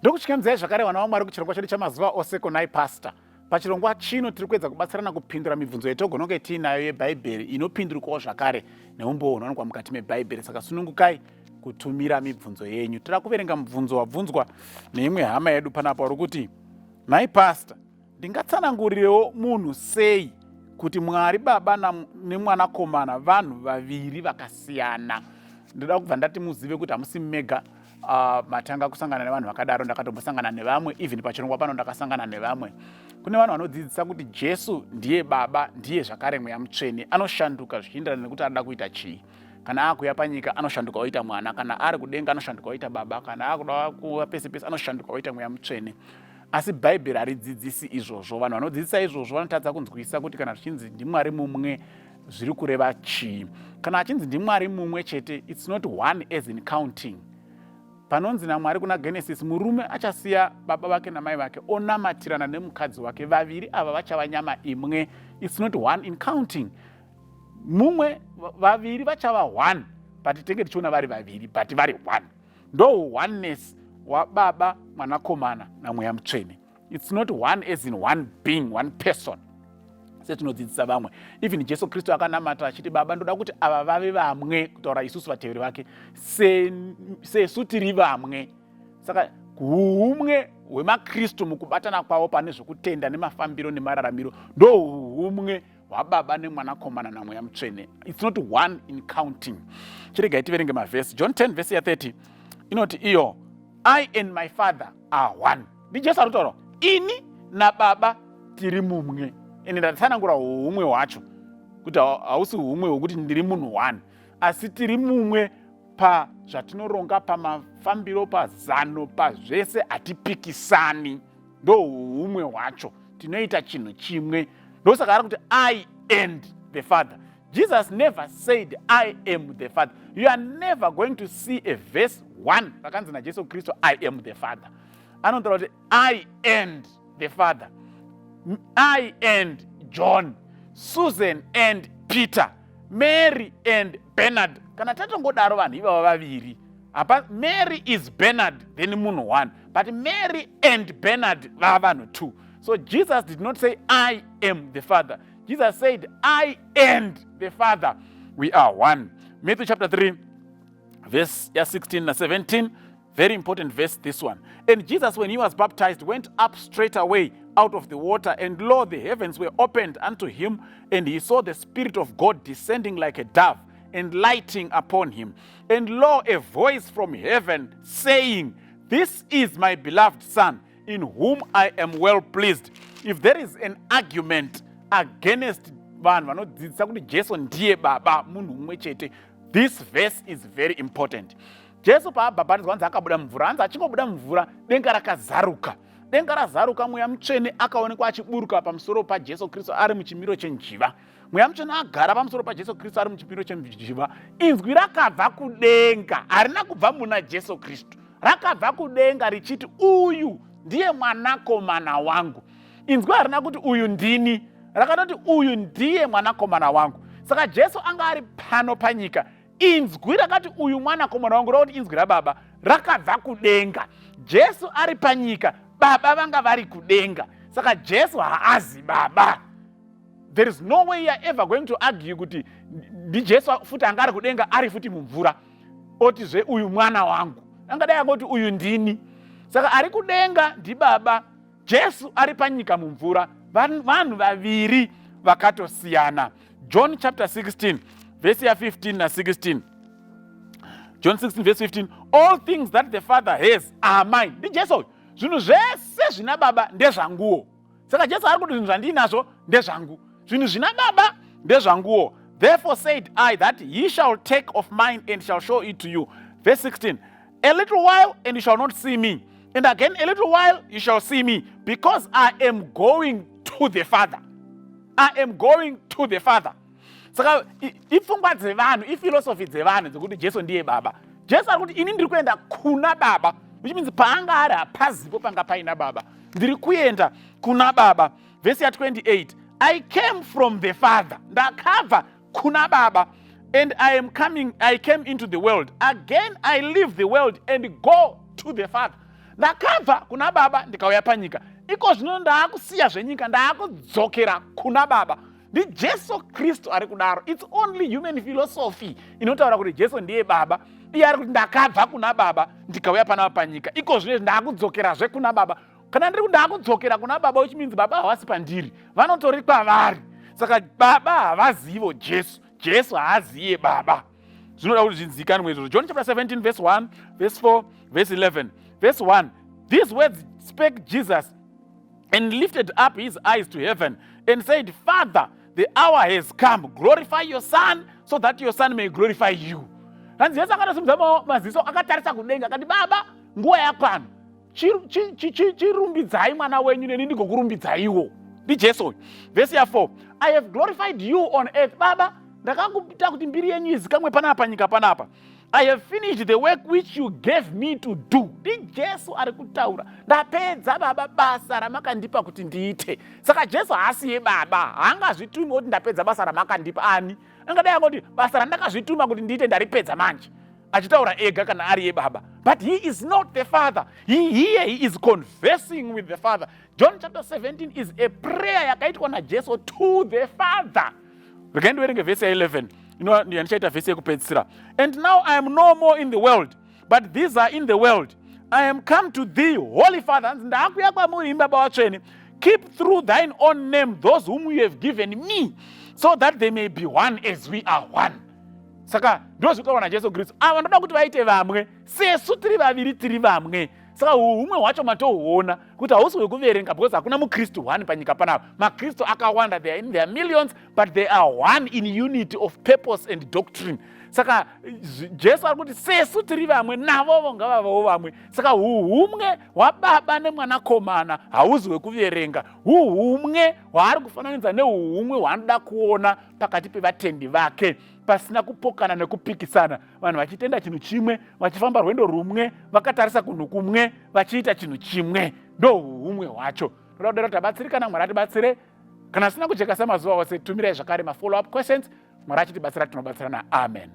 Ndokuchikamidzai zvakare, vana vaMwari, kuchirongwa chedu chamazuva ose, Konai Pastor. Pachirongwa chino tiri kuedza kubatsirana kupindura mibvunzo yetogona kunge tiinayo yeBhaibheri, inopindurikawo zvakare neumbowo hunowanikwa mukati meBhaibheri. Saka sunungukai kutumira mibvunzo yenyu. Tira kuverenga mubvunzo wabvunzwa neimwe hama yedu panapa, uri kuti, "Nhai Pastor, ndingatsanangurirewo munhu sei kuti Mwari Baba nemwanakomana vanhu vaviri vakasiyana?" Ndoda kubva ndati muzive kuti hamusi mega matanga kusangana nevanhu vakadaro. Ndakatombosangana nevamwe, even pachirongwa pano ndakasangana nevamwe. Kune vanhu vanodzidzisa kuti Jesu ndiye Baba, ndiye zvakare Mweya Mutsvene, anoshanduka zvichienderana nekuti anoda kuita chii. Kana akuuya panyika anoshanduka oita mwana, kana ari kudenga anoshanduka oita Baba, kana akuda kuva pese pese anoshanduka oita Mweya Mutsvene. Asi Bhaibheri haridzidzisi izvozvo. Vanhu vanodzidzisa izvozvo vanotadza kunzwisa kuti kana zvichinzi ndiMwari mumwe zviri kureva chii. Kana achinzi ndiMwari mumwe chete, it's not one as in counting. Panonzi naMwari kuna Genesis, murume achasiya baba vake namai vake onamatirana nemukadzi wake, vaviri ava vachava nyama imwe, it's not one in counting. Mumwe, vaviri vachava one, but tenge tichiona vari vaviri but vari one. Ndo oneness waBaba, Mwanakomana naMweya Mutsvene. It's not one as in one being, one person, setinodzidzisa vamwe. Even Jesu Kristu akanamata achiti, "Baba, ndoda kuti ava vave vamwe," kutaura isusu vateveri vake, "sesu tiri vamwe." Saka humwe hwemaKristu mukubatana kwavo pane zvekutenda nemafambiro nemararamiro ndo humwe hwaBaba nemwanakomana naMweya Mutsvene. It's not one in counting. Chiregai tiverenge mavhesi. John 10 vhesi ya30 inoti iyo, "I and my Father are one." NdiJesu ari kutaura, "Ini naBaba tiri mumwe." Ende ndatsanangura humwe hwacho kuti hausi humwe hwekuti ndiri munhu one, asi tiri mumwe pazvatinoronga, pamafambiro, pazano, pazvese, hatipikisani. Ndo humwe hwacho, tinoita chinhu chimwe. Ndosaka ari kuti, "I and the Father." Jesus never said, "I am the Father." You are never going to see a verse 1 rakanzi naJesu Kristu, "I am the Father." Anotaura kuti, "I and the Father," "I and John," "Susan and Peter," "Mary and Bernard." Kana tatongodaro vanhu ivava vaviri apa, Mary is Bernard, then munhu one, but Mary and Bernard vava vanhu two. So Jesus did not say, "I am the Father." Jesus said, "I and the Father, we are one." Matthew chapter 3 verse ya16 na17, very important verse, this one. "And Jesus, when he was baptized, went up straight away out of the water, and lo, the heavens were opened unto him, and he saw the Spirit of God descending like a dove and lighting upon him. And lo, a voice from heaven saying, 'This is my beloved Son, in whom I am well pleased.'" If there is an argument against vanhu vanodzidzisa kuti Jesu ndiye Baba, munhu mumwe chete, this verse is very important. Jesu paabhabhatidzwa, hanzi akabuda mumvura, hanzi achingobuda mumvura denga rakazaruka. Denga razaruka, Mweya Mutsvene akaonekwa achiburuka pamusoro paJesu Kristu ari muchimiro chenjiva. Mweya Mutsvene agara pamusoro paJesu Kristu ari muchimiro chenjiva, inzwi rakabva kudenga. Harina kubva muna Jesu Kristu, rakabva kudenga richiti, "Uyu ndiye mwanakomana wangu." Inzwi harina kuti, "Uyu ndini," rakatoti, "Uyu ndiye mwanakomana wangu." Saka Jesu anga ari pano panyika, inzwi rakati, "Uyu mwanakomana wangu," rakuti inzwi raBaba rakabva kudenga. Jesu ari panyika, Baba vanga vari kudenga. Saka Jesu haazi Baba. There is no way you are ever going to argue kuti ndiJesu futi anga ari kudenga, ari futi mumvura, otizve, "Uyu mwana wangu." Angadai angoti, "Uyu ndini." Saka ari kudenga ndiBaba, Jesu ari panyika mumvura, vanhu vaviri vakatosiyana. John chapter 16 verse ya15 na16. John 16 verse 15, "All things that the Father has are mine." NdiJesu uyu. Zvinhu zvese zvina Baba ndezvanguwo. Saka Jesu ari kuti, "Zvinhu zvandinazvo ndezvangu, zvinhu zvina Baba ndezvanguwo. Therefore said I that he shall take of mine and shall show it to you." Verse 16, "A little while and you shall not see me, and again a little while you shall see me, because I am going to the Father." I am going to the Father. Saka ipfungwa dzevanhu, iphilosophy dzevanhu dzekuti Jesu ndiye Baba. Jesu ari kuti, "Ini ndiri kuenda kuna Baba," which means paanga ari hapazipo panga paina Baba. Ndiri kuenda kuna Baba. Vhesi ya28, "I came from the Father," ndakabva kuna Baba, "and I am coming, I came into the world. Again I leave the world and go to the Father." Ndakabva kuna Baba ndikauya panyika. Iko zvino ndaakusiya zvenyika, ndaakudzokera kuna Baba. NdiJesu Kristu ari kudaro. It's only human philosophy inotaura kuti Jesu ndiye Baba. Iye ari kuti ndakabva kuna Baba ndikauya panapa panyika. Iko zvino ndaakudzokerazve kuna Baba. Kana ndiri kuti ndaakudzokera kuna Baba, which means Baba havasi pandiri, vanotori kwavari. Saka Baba havazivo Jesu, Jesu haaziye Baba. Zvinoda kuti zvinzikanwe izvozvo. John chapter 17 verse 1, verse 4, verse 11. Verse 1, these words spake Jesus and lifted up his eyes to heaven and said, Father, the hour has come, glorify your son so that your son may glorify you. Hanzi Jesu akatosimudza maziso akatarisa kudenga akati, Baba, nguva yakwana, chirumbidzai mwana wenyu neni ndigokurumbidzaiwo. NdiJesu uyu. Vhesi ya 4, I have glorified you on earth. Baba, ndakakuita kuti mbiri yenyu izikamwe panapa panyika panapa. I have finished the work which you gave me to do. NdiJesu ari kutaura. Ndapedza Baba basa ramakandipa kuti ndiite. Saka Jesu haasiye Baba, haangazvitumi kuti ndapedza basa ramakandipa. Ani angadai angoti basa randakazvituma kuti ndiite ndaripedza manje, achitaura ega kana ari yebaba. But he is not the Father. Here he is conversing with the Father. John chapter 17 is a prayer yakaitwa naJesu to the Father. Regai ndiverenge vhesi ya11 yandichaita vhesi yekupedzisira. And now I am no more in the world, but these are in the world. I am come to thee, Holy Father. Hanzi ndaakuya kwamuri imi Baba vatsvene. Keep through thine own name those whom you have given me, so that they may be one as we are one. Saka ndo zvinotaurwa naJesu Kristu. Ava ndoda kuti vaite vamwe sesu tiri vaviri, tiri vamwe. Saka humwe hwacho matohuona kuti hausi hwekuverenga, because hakuna mukristu one panyika panapa. Makristu akawanda, they are in their millions, but they are one in unity of purpose and doctrine. Saka Jesu ari kuti sesu tiri vamwe, navovo ngavavawo vamwe. Saka uhumwe hwaBaba nemwanakomana hauzi hwekuverenga. Uhumwe hwaari kufananidza neuhumwe hwaanoda kuona pakati pevatendi vake, pasina kupokana nekupikisana, vanhu vachitenda chinhu chimwe, vachifamba rwendo rumwe, vakatarisa kunhu kumwe, vachiita chinhu chimwe. Ndo uhumwe hwacho. Toda kudaro tabatsirikana. Mwari atibatsire. Kana asina kujeka samazuva ose, tumirai zvakare mafollow up questions. Mwari achitibatsira, tinobatsirana. Amen.